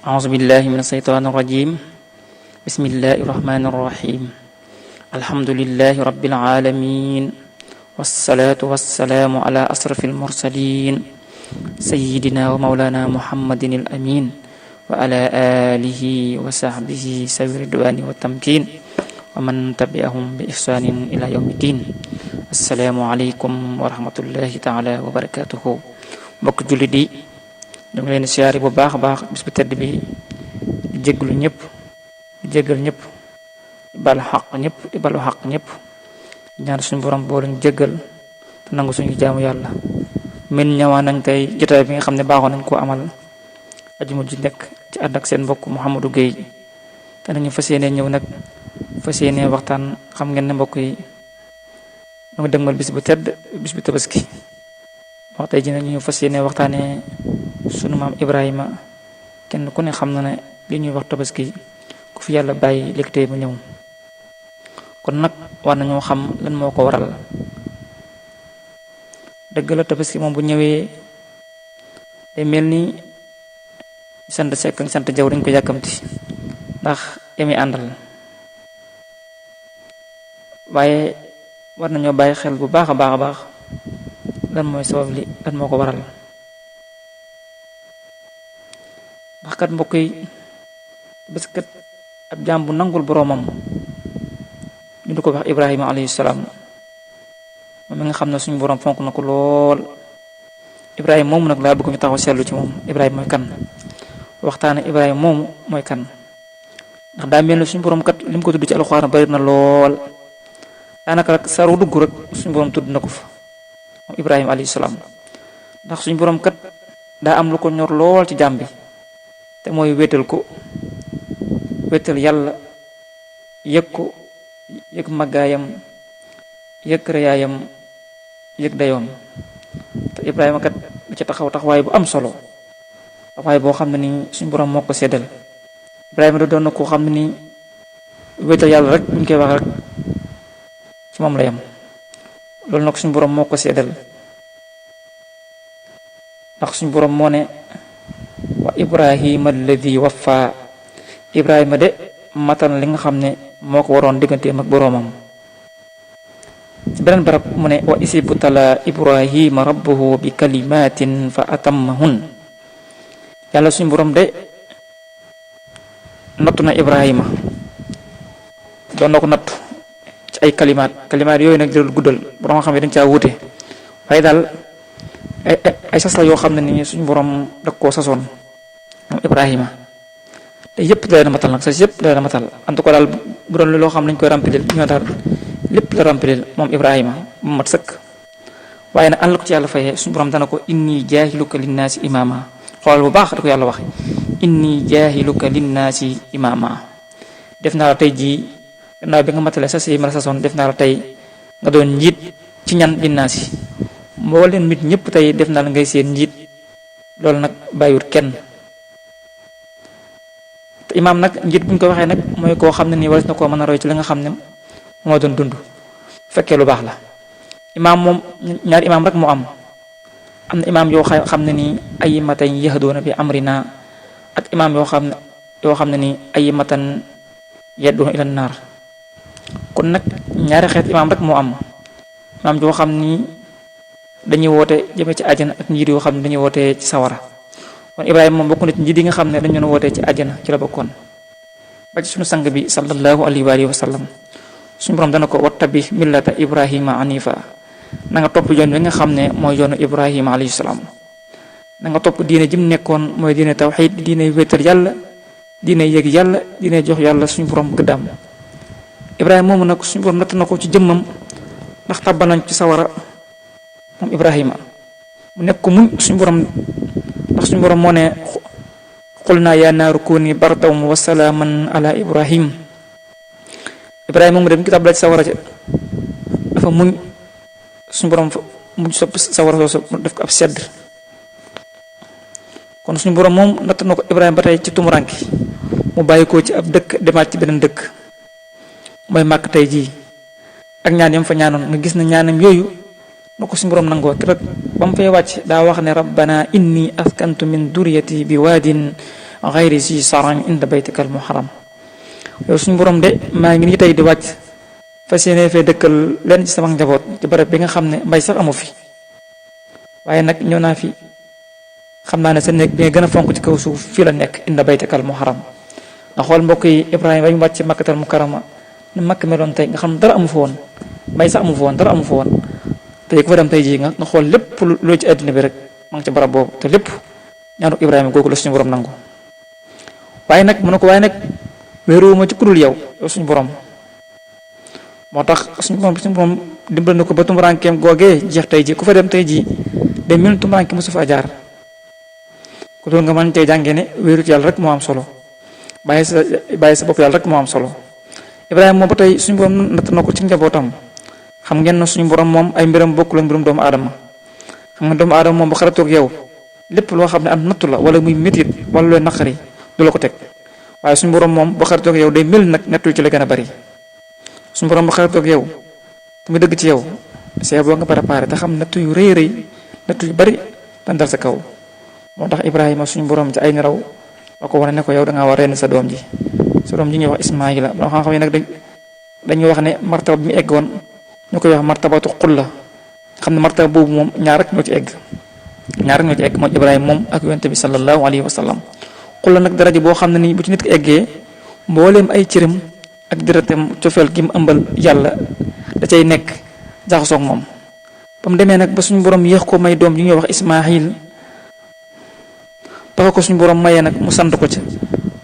أعوذ بالله من الشيطان الرجيم بسم الله الرحمن الرحيم الحمد لله رب العالمين والصلاة والسلام على أشرف المرسلين سيدنا ومولانا محمد الأمين وعلى آله وصحبه سوي الرضوان والتمكين ومن تبعهم بإحسان إلى يوم الدين السلام عليكم ورحمة الله تعالى وبركاته mbokk jullit yi ñu ngi leen di siyaare bu baax a baax bis bu tedd bi di jégalu ñëpp di jégal ñëpp di balu xaq ñëpp di balu xaq ñëpp ñaan suñu borom boo leen jégal te nangu suñu jaamu yàlla min ñëwaan nañ tey jotaay bi nga xam ne baaxoon nañ koo amal ajuma ji nekk ci ànd ak seen mbokk Mouhamadou Gueye te nañu fas yéene ñëw nag fas yéene waxtaan xam ngeen ne mbokk yi ñu ngi dëgmal bis bu tedd bis bu tabaski wax tey ji nag ñu fas yéene waxtaanee sunu maam Ibrahima kenn ku ne xam na ne li ñuy wax tabaski ku fi yàlla bàyyi léegi tey mu ñëw kon nag war nañoo xam lan moo ko waral dëgg la tabaski moom bu ñëwee day mel ni sant sekk ak sant jaw dañ ko yàkkamti ndax yami àndal waaye war nañoo bàyyi xel bu baax a baax a baax lan mooy sabab li lan moo ko waral ndax kat mbokk yi bés kat ab jaam bu nangul boroomam ñu di ko wax Ibrahima alayhi salaam moom mi nga xam ne suñu boroom fonk na ko lool Ibrahima moomu nag laa bëgg ñu taxaw seetlu ci moom Ibrahima mooy kan waxtaane Ibrahima moomu mooy kan ndax daa mel ne suñu boroom kat li mu ko tudd ci alxuraan bari na lool daanaka rek saru dugg rek suñu boroom tudd na ko fa moom Ibrahima alayhi salaam ndax suñu boroom kat daa am lu ko ñor lool ci jaam bi te mooy wéetal ko wéetal yàlla yëg ko yëg màggaayam yëg rëyaayam yëg dayoom te Ibrahima kat da ci taxaw taxawaay bu am solo taxawaay boo xam ne ni suñu boroom moo ko seddal Ibrahima da doon na koo xam ne ni wéetal yàlla rek buñ koy wax rek ci moom la yam loolu nag suñu boroom moo ko seddal ndax suñu boroom moo ne wa Ibrahima alladi waffa Ibrahima de matal li nga xam ne moo ko waroon digganteem ak boroomam ci beneen barab mu ne wa isibtala Ibrahima rabbuhu bi kalimatin fa atammahun yàlla suñu boroom de nattu na Ibrahima doon na ko nattu ci ay kalimaat yooyu nag jëlul guddal boroom xam ne dañ caa wuute waaye daal ay sas la yoo xam ne ni suñu boroom da koo sasoon moom Ibrahima te yëpp da leen a matal nag sas yëpp da leen a matal en tout cas daal bu doon loo xam ne lañ koy remplir ñoo daal lépp la remplir moom Ibrahima bu mat sëkk waaye nag àll ko ci yàlla fayee suñu boroom dana ko inni jaahiluka linnaasi imaama xoolal bu baax da ko yàlla wax inni jaahiluka linnaasi imaama def naa la tey jii gannaaw bi nga matale sas yi ma la sasoon def naa la tey nga doon njiit ci ñan linnaasi mbooleem nit ñëpp tey def naa la ngay seen njiit loolu nag bàyyiwut kenn te imaam nag njiit bu ñu ko waxee nag mooy koo xam ne nii waris na koo mën a roy ci li nga xam ne moo doon dund fekkee lu baax la imaam moom ñaari imaam rek moo am na imaam yoo xam ne nii ay matan yahdoona bi amrina ak imaam yoo xam ne nii ay matan yaddoona ila naar kon nag ñaari xeet imaam rek moo am imaam yoo xam ni dañuy woote jëme ci àjjana ak njiit yoo xam ne dañuy woote ci sawara kon Ibrahima moom bokk na ci njiit yi nga xam ne dañu doon wootee ci àjjana ci la bokkoon ba ci suñu sang bi sallallahu alayhi wa sallam suñu borom dana ko wattabi millata Ibrahima anifa na nga topp yoon wi nga xam ne mooy yoonu Ibrahima alayhi salaam na nga topp diine ji mu nekkoon mooy diine tawxiid diine wéetal yàlla diine yëg yàlla diine jox yàlla suñu borom gëddaam Ibrahima moomu nag suñu borom natt na ko ci jëmmam ndax tàbba nañ ci sawara moom Ibrahima mu nekk ko muñ suñu borom ndax suñu borom moo ne qul naa yaa naaru kuuni bardan wa salaaman ala Ibrahim Ibrahima mu dem ki tàbbala ci sawara ca dafa muñ suñu borom muñ sopp sawara soosu def ko ab sedd kon suñu borom moom natt na ko Ibrahima ba tey ci tumuranki mu bàyyi ko ci ab dëkk demaat ci beneen dëkk mooy màkk tey jii ak ñaan yam fa ñaanoon nga gis na ñaanam yooyu na ko suñu borom nangoo keroog ba mu fay wàcc daa wax ne rabbana inni askantu min duriyati bi waadin ghayri si saran inda baytika al muharram yow suñu borom de maa ngi nii tey di wàcc fas yéene fee dëkkal leen ci sama njaboot ci barab bi nga xam ne mbay sax amu fi waaye nag ñëw naa fi xam naa ne sa nekk bi nga gën a fonk ci kaw suuf fii la nekk inda baytika al muharram nga xool mbokk yi Ibrahima ba ñu wàcc makkatal mukarrama ne makk meloon tey nga xam ne dara amu fa woon mbay sax amu fa woon dara amu fa woon tey ku fa dem tey jii nga xool lépp loo ci àddina bi rek ma ngi ci barab boobu te lépp ñaanu Ibrahima googu la suñu borom nangu waaye nag mu ne ko waaye nag wéeruwuma ci kudul yow suñu borom moo tax suñu borom dimbal na ko ba tumuraankeem googee jeex tey jii ku fa dem tey jii day mel tumuraanke mosu fa jaar ku doon nga mën tey jàngee ne wéeru ci yàlla rek moo am solo bàyyi sa bopp yàlla rek moo am solo Ibrahima moom ba tey suñu borom natt na ko ci njabootam xam ngeen na suñu borom moom ay mbiram bokkul ak mbirum doomu aadama xam nga doomu aadama moom ba xaratoog yow lépp loo xam ne am nattu la wala muy métit wala looy naqari du la ko teg waaye suñu borom moom ba xaratoog yow day mel nag nattu ci la gën a bari suñu borom ba xaratoog yow te muy dëgg ci yow c'est boo nga préparé te xam nattu yu rëy rëy nattu yu bari dañ dal sa kaw moo tax Ibrahima suñu borom ci ay nelaw la ko wane ne ko yow da ngaa war a rendi sa doom ji ñuy wax Ismaayila loo xam ne nag dañuy wax ne martaba bi mu eggoon ñu koy wax martabatu xulla xam ne martaba boobu moom ñaar rek ñoo ci egg mooy Ibrahima moom ak yonent bi sallallahu alayhi wa sallam xulla nag daraja boo xam ne nii bu ci nit ko eggee mbooleem ay cëram ak deretam cofeel gi mu ëmbal yàlla da cay nekk jaxasoog moom ba mu demee nag ba suñu borom yéex ko may doom yu ñuy wax Ismaayil ba ko suñu borom mayee nag mu sant ko ca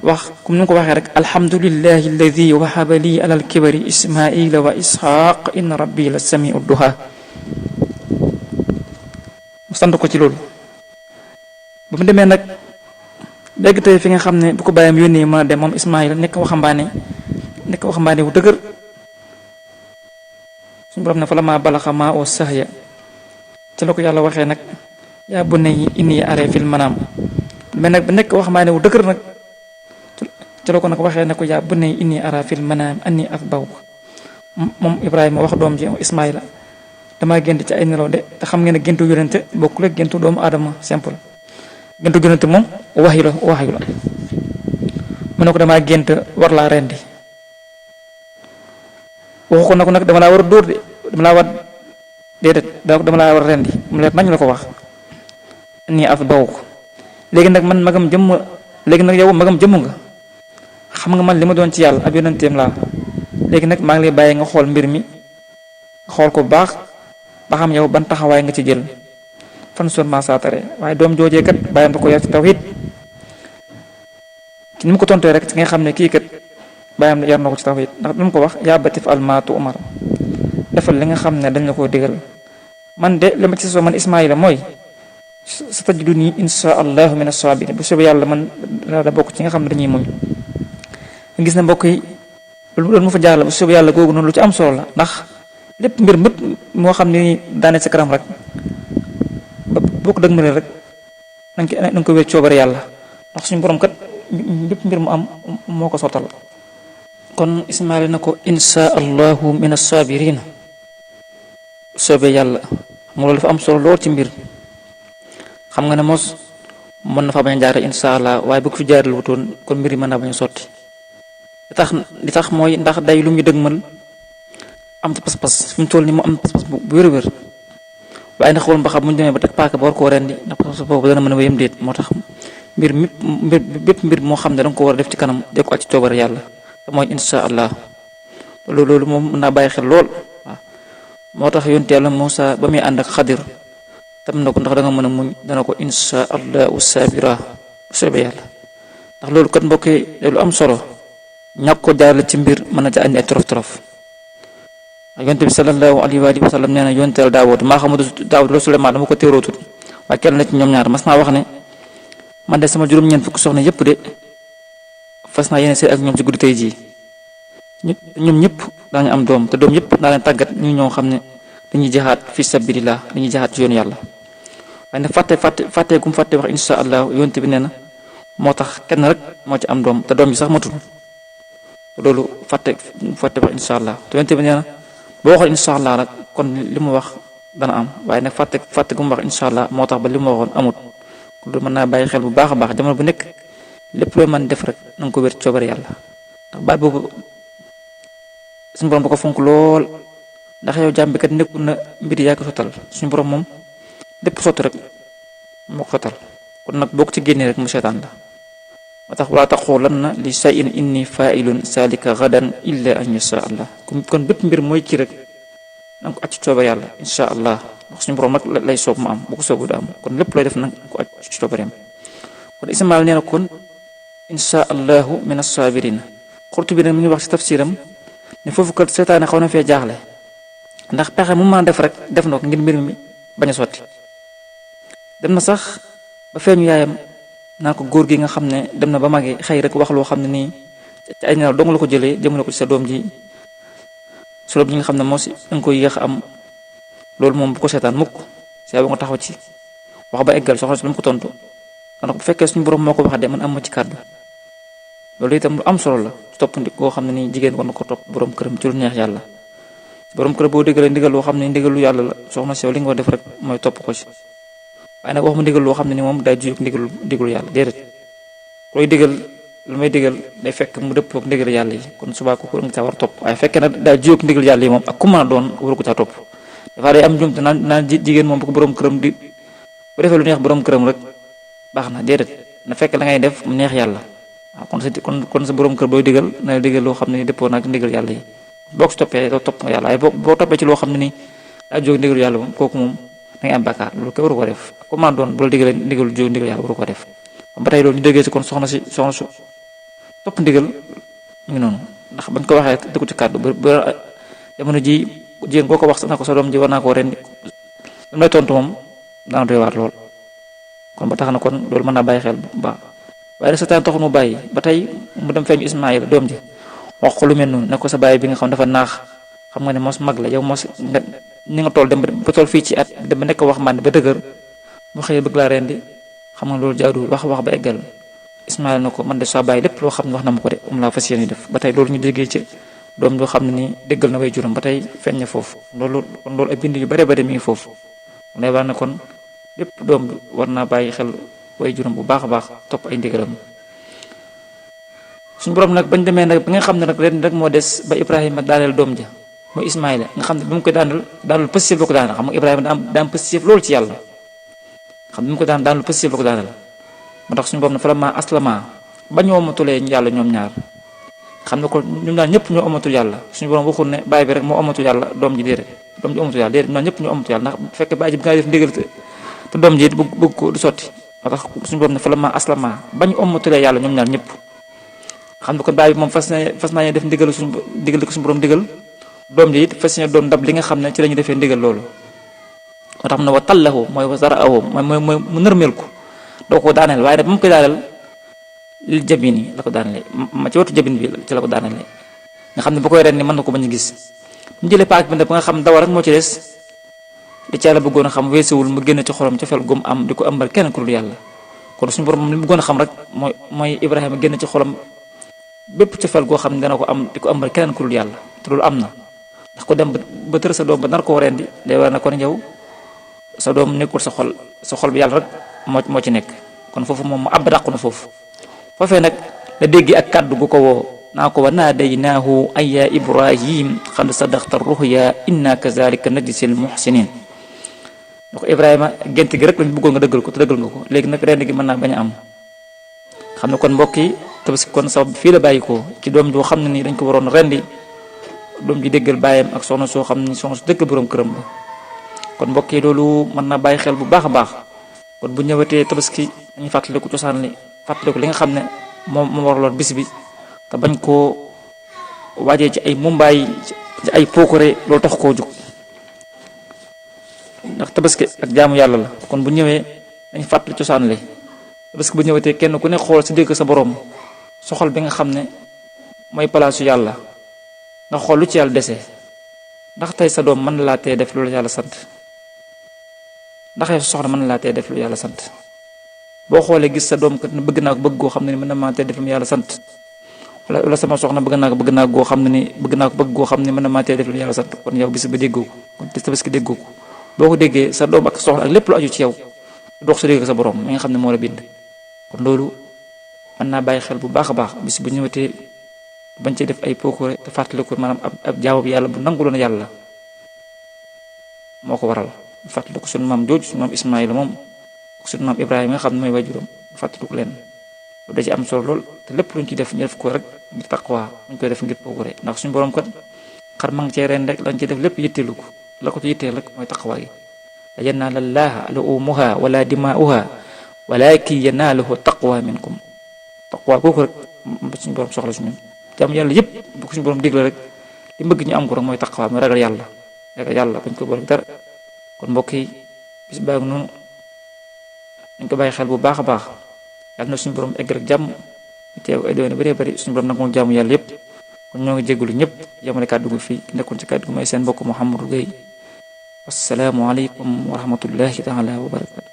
wax comme ni mu ko waxee rek alhamdulillahi alladi wahaba lii alal kibari ismaila wa ishaq inna rabbi la samiu duha mu sant ko ci loolu ba mu demee nag léegi tey fi nga xam ne bu ko bàyyam yónnee mën a dem moom ismaila nekk waxambaane wu dëgër suñu borom ne fa la maa balaxa maa oo sahya ci la ko yàlla waxee nag yaa bunayya inni araa fil manaam mais nag ba nekk waxambaane wu dëgër nag ci la ko nag waxee ne ko yaa bunayya inni araa fil manaam anni azbahuka moom Ibrahima wax doom ji Ismaïla damaa gént ci ay nelaw de te xam ngeen ne géntu yonente bokkul ak géntu doomu aadama simple géntu yonente moom waxyu la mu ne ko damaa gént war laa rendi waxu ko na ko nag dama laa war a dóor de dama laa war a rendi mu leer nañ la ko wax anni azbahuka léegi nag man yow magam jëmm nga xam nga man li ma doon ci yàlla ab yonenteem laa léegi nag maa ngi lay bàyyi nga xool mbir mi xool ko bu baax ba xam yow ban taxawaay nga ci jël fan seulement saatare waaye doom joojee kat bàyyam da ko yar ci tawhid ci ni mu ko tontee rek ci nga xam ne kii kat bàyyam yar na ko ci tawhid ndax lu mu ko wax yaa batif almaatu umar defal li nga xam ne dañ la koo digal man de li ma ci soo man Ismaïla mooy sa tajiduni insha allahu min as-sabirin bu soobee yàlla man da bokk ci nga xam ne dañuy muñ gis na mbokk yi loolu mu fa jaar la bu soobee yàlla googu noonu lu ci am solo la ndax lépp mbir mépp moo xam ne daane sa kanam rek boo ko dëgmalee rek na nga ko wér coobare yàlla ndax suñu borom kat lépp mbir mu am moo ko sottal kon Ismaïla na ko insha allahu min as-sabirin soobee yàlla mu loolu dafa am solo lool ci mbir xam nga ne mos mën na fa bañ a jaare insha allah waaye bu ko fi jaareel wutoon kon mbir yi mën naa bañ a sotti li tax mooy ndax day lu ñu dëgmal am ci pas-pas fi mu toll ni mu am pas-pas bu wér-wér waaye ndax xool ba xam bu ñu demee ba teg paaka ba war koo rendi ndax pas-pas boobu dana mën a wéyam déet moo tax bépp mbir moo xam ne danga ko war a def ci kanam def ko ak ci coobare yàlla te mooy insha allah loolu moom mën naa bàyyi xel lool waaw moo tax yonte yàlla Muusa ba muy ànd ak Xadir tam na ko ndax da nga mën a muñ dana ko insha allahu sabira soobee yàlla ndax loolu kat mbokk yi lu am solo ñàkk ko jaarale ci mbir mën na ca andi ay torof yonte bi sallallahu alayhi wa sallam nee na yonteel Daawud maa xamadu Daawud la Suleymaan dama ko téeroo tut waaye kenn na ci ñoom ñaar mas naa wax ne man de sama juróom-ñeent fukk soxna yëpp de fas naa yéene sëy ak ñoom ci guddi tey jii ñoom ñëpp daañu am doom te doom yëpp naa leen tàggat ñu ñoo xam ne dañuy jaxaat fi sabilillah dañuy jaxaat ci yoonu yàlla waaye nag fàtte gum fàtte wax insha allah yonte bi nee na moo tax kenn rek moo ci am doom te doom bi sax matul loolu fàtte wax insha allah te yonte bi nee na boo waxoon insha allah rek kon li mu wax dana am waaye nag fàtte gu mu wax insha allah moo tax ba li mu waxoon amut loolu mën naa bàyyi xel bu baax a baax jamono bu nekk lépp loo mën def rek na nga ko wér coobare yàlla ndax baat boobu suñu borom ba ko fonk lool ndax yow jàmm bi kat nekkul na mbir yaa ko sottal suñu borom moom lépp sotti rek moo ko sottal kon nag boo ko ci génnee rek mu seetaan la moo tax wala taqulanna li shay'in inni fa'ilun salika gadan illa an yasha allah kon bépp mbir mooy kii rek na nga ko acc coobare yàlla insha allah ndax suñu borom nag lay soob mu am bu ko soobu du am kon lépp looy def nag ko acc ci coobareem kon Ismaïl nee na kon insha allahu min as-sabirin Qurtubi nag mi ngi wax ci tafsiram ne foofu kat seetaane xaw na fee jaaxle ndax pexe mu mën a def rek def na ko ngir mbir mi bañ a sotti dem na sax ba feeñu yaayam naa ko góor gi nga xam ne dem na ba màggee xëy rek wax loo xam ne nii ci ay nelaw dong la ko jëlee jëmale ko ci sa doom ji nga xam ne moo si danga koy yéex am loolu moom bu ko seetaan mukk saa ba nga taxaw ci wax ba eggal soxna si lu mu ko tontu ndax bu fekkee suñu borom moo ko wax de man am ma ci kàddu loolu itam lu am solo la toppandi koo xam ne nii jigéen war na ko topp borom këram ci lu neex yàlla borom kër boo déggalee ndigal loo xam ne ndigalu yàlla la soxna si li nga war def rek mooy topp ko ci waaye nag wax ma ndigal loo xam ne ni moom day juyuk ndigalu yàlla déedéet koy digal lu may digal day fekk mu dëppoo ak ndigal yàlla yi kon subaa ko nga caa war topp waaye fekkee nag day juyuk ndigal yàlla yi moom ak ku mën a doon waru ko caa topp dafa day am njumte naan jigéen moom bu ko borom këram di bu defee lu neex borom këram rek baax na déedéet na fekk la ngay def mu neex yàlla waaw kon sa borom kër booy digal na digal loo xam ne ni dëppoo nag ndigal yàlla yi boo ko toppee doo topp nga yàlla waaye boo toppee ci loo xam ne ni daa jóg ndigal yàlla moom kooku moom da ngay am bàkkaar loolu koy waru ko def ku mën a doon bu la digalee ndigal jóg ndigal yàlla waru ko def ba tey loolu ñu déggee ci kon soxna su topp ndigal mu ngi noonu ndax bañ ko waxee dëggu ci kàddu ba jamono ji jigéen boo ko wax na ko sa doom ji war naa koo rendi lu may tontu moom daana doy waar lool kon ba tax na kon loolu mën naa bàyyi xel bu baax waaye nag sa taan taxul mu bàyyi ba tey mu dem feeñu Ismaïla doom ji wax ko lu mel noonu ne ko sa bàyyi bi nga xam dafa naax xam nga ne mos mag la yow mos nga ni nga toll dem ba toll fii ci at dem ba nekk wax man ba dëgër mu xëyee bëgg laa rendi xam nga loolu jaaduwul wax ba eggal Ismaïla na ko man de sa bàyyi lépp loo xam ne wax na ma ko de laa fas yéene def ba tey loolu ñu déggee ci doom joo xam ne ni déggal na way juróom ba tey feeñ na foofu loolu ay bind yu bare bare mi ngi foofu lay wax ne kon lépp doom bi war naa bàyyi xel way juróom bu baax a baax topp ay ndigalam suñu borom nag bañ demee nag ba nga xam ne nag ren rek moo des ba Ibrahima daaneel doom ja mooy Ismaïla nga xam ne bi mu koy daanul positif la ko daaneel xam nga Ibrahima daa am positif loolu ci yàlla xam ne bi mu ko daanul positif la ko daaneel moo tax suñu borom ne falammaa aslamaa ba ñu omatulee yàlla ñoom ñaar xam ne ko ñoom ñaar ñëpp ñoo amatul yàlla suñu borom waxul ne baay bi rek moo amatul yàlla doom ji déedéet doom ji amatul yàlla déedéet ñoom ñëpp ñoo amatul yàlla ndax bu fekkee baay ji bi nga def ndigal te doom ji bëgg ko du sotti moo tax suñu borom ne falammaa aslamaa ba ñu omatulee yàlla ñoom ñaar ñëpp xam ne kon baay bi moom fas naa def ndigal ko suñu borom digal doom ji it fas doon ndab li nga xam ne ci la ñu defee ndigal loolu moo tax mu ne wa tallahu mooy wa zara'ahu mooy mu nërmeel ko doo ko daaneel waaye nag ba mu koy daaneel lil jabini la ko daanele ma ci wetu jabin bi ci la ko daanele nga xam ne bu koy ren ni mën na ko bañ a gis mu jëlee paak bi nag ba nga xam dawa rek moo ci des li ci yàlla bëggoon a xam weesuwul mu génn ci xolam ca fel gum am di ko ëmbal kenn ku dul yàlla kon suñu borom li mu bëggoon a xam rek mooy Ibrahima génn ci xolam bépp ca fel goo xam ne dana ko am di ko ëmbal keneen ku dul yàlla te loolu am na ndax ko dem ba tër sa doom ba nar koo rendi day war na kon yow sa doom nekkul sa xol bi yàlla rek moo ci nekk kon foofu moom mu ab dàqu na foofu foofee nag la dégg ak kàddu gu ko woo naa ko wa naadaynaahu ay ya Ibrahim qad sadaqta ruya inna kazalika najzil muhsinin donc Ibrahima gént gi rek lañ bëggoon nga dëggal ko te dëggal nga ko léegi nag rend gi mën naa bañ a am xam ne kon mbokk yi tabaski kon sabab fii la bàyyi ko ci doom joo xam ne nii dañ ko waroon rendi doom ji déggal bàyyam ak soxna soo xam ne soxna su dëggal borom këram la kon mbokk yi loolu mën naa bàyyi xel bu baax a baax kon bu ñëwatee tabaski dañuy fàttaliku cosaan li fàttaliku li nga xam ne moom waraloon bis bi te bañ koo waajee ci ay mumbaay ci ay pookore loolu tax koo jóg ndax tabaski ak jaamu yàlla la kon bu ñëwee dañ fàttali cosaan li tabaski bu ñëwatee kenn ku ne xool si dégg sa borom soxal bi nga xam ne mooy palaasu yàlla nga xool lu ci yàlla desee ndax tey sa doom mën na laa tee def lu yàlla sant ndax yow soxna mën na laa tee def lu yàlla sant boo xoolee gis sa doom kat ne bëgg naa ko bëgg goo xam ne ni mën na maa tee def lu yàlla sant wala sama soxna bëgg naa ko goo xam ne ni bëgg naa ko bëgg goo xam ne mën na maa tee def lu yàlla sant kon yow bis ba déggoo ko kon te tabaski déggoo ko boo ko déggee sa doom ak soxna ak lépp lu aju ci yow dox sa dégg sa borom mi nga xam ne moo la bind kon loolu mën naa bàyyi xel bu baax a baax bis bu ñëwatee bañ ci def ay pokure te fàttaliku maanaam ab jaamu bi yàlla bu nanguloon yàlla moo ko waral fàttaliku sunu maam jooju sunu maam Ismaïla moom sunu maam Ibrahima nga xam ne mooy waajuram fàttaliku leen lu da ci am solo lool te lépp luñ ci def ñu def ko rek ngir taqwa buñ koy def ngir pokure ndax suñu borom kat xar ma ngi cee reen rek lañ ci def lépp yitteelu ko la ko ci yitteel rek mooy taqwa gi la yanaala llaaha lu'uumuhaa wala dimaa'uhaa walaakin yanaaluhu taqwa minkum taqwa kooku rek suñu borom soxla suñu jàmm yàlla yëpp bu ko suñu borom digle rek li bëgg ñu am ko rek mooy taqwa mooy ragal yàlla bañ ko boole dara kon mbokk yi bis baagu noonu dañ ko bàyyi xel bu baax a baax yàlla na suñu borom egg rek jàmm ñu teew ay doon bëree bëri suñu borom nag moom jaamu yàlla yëpp kon ñoo ngi jégalu ñëpp yamale kàddu gi fii nekkoon ci kàddu gi may seen mbokk Mouhamadou Gueye assalaamu aleykum wa rahmatullahi taala wa barakatu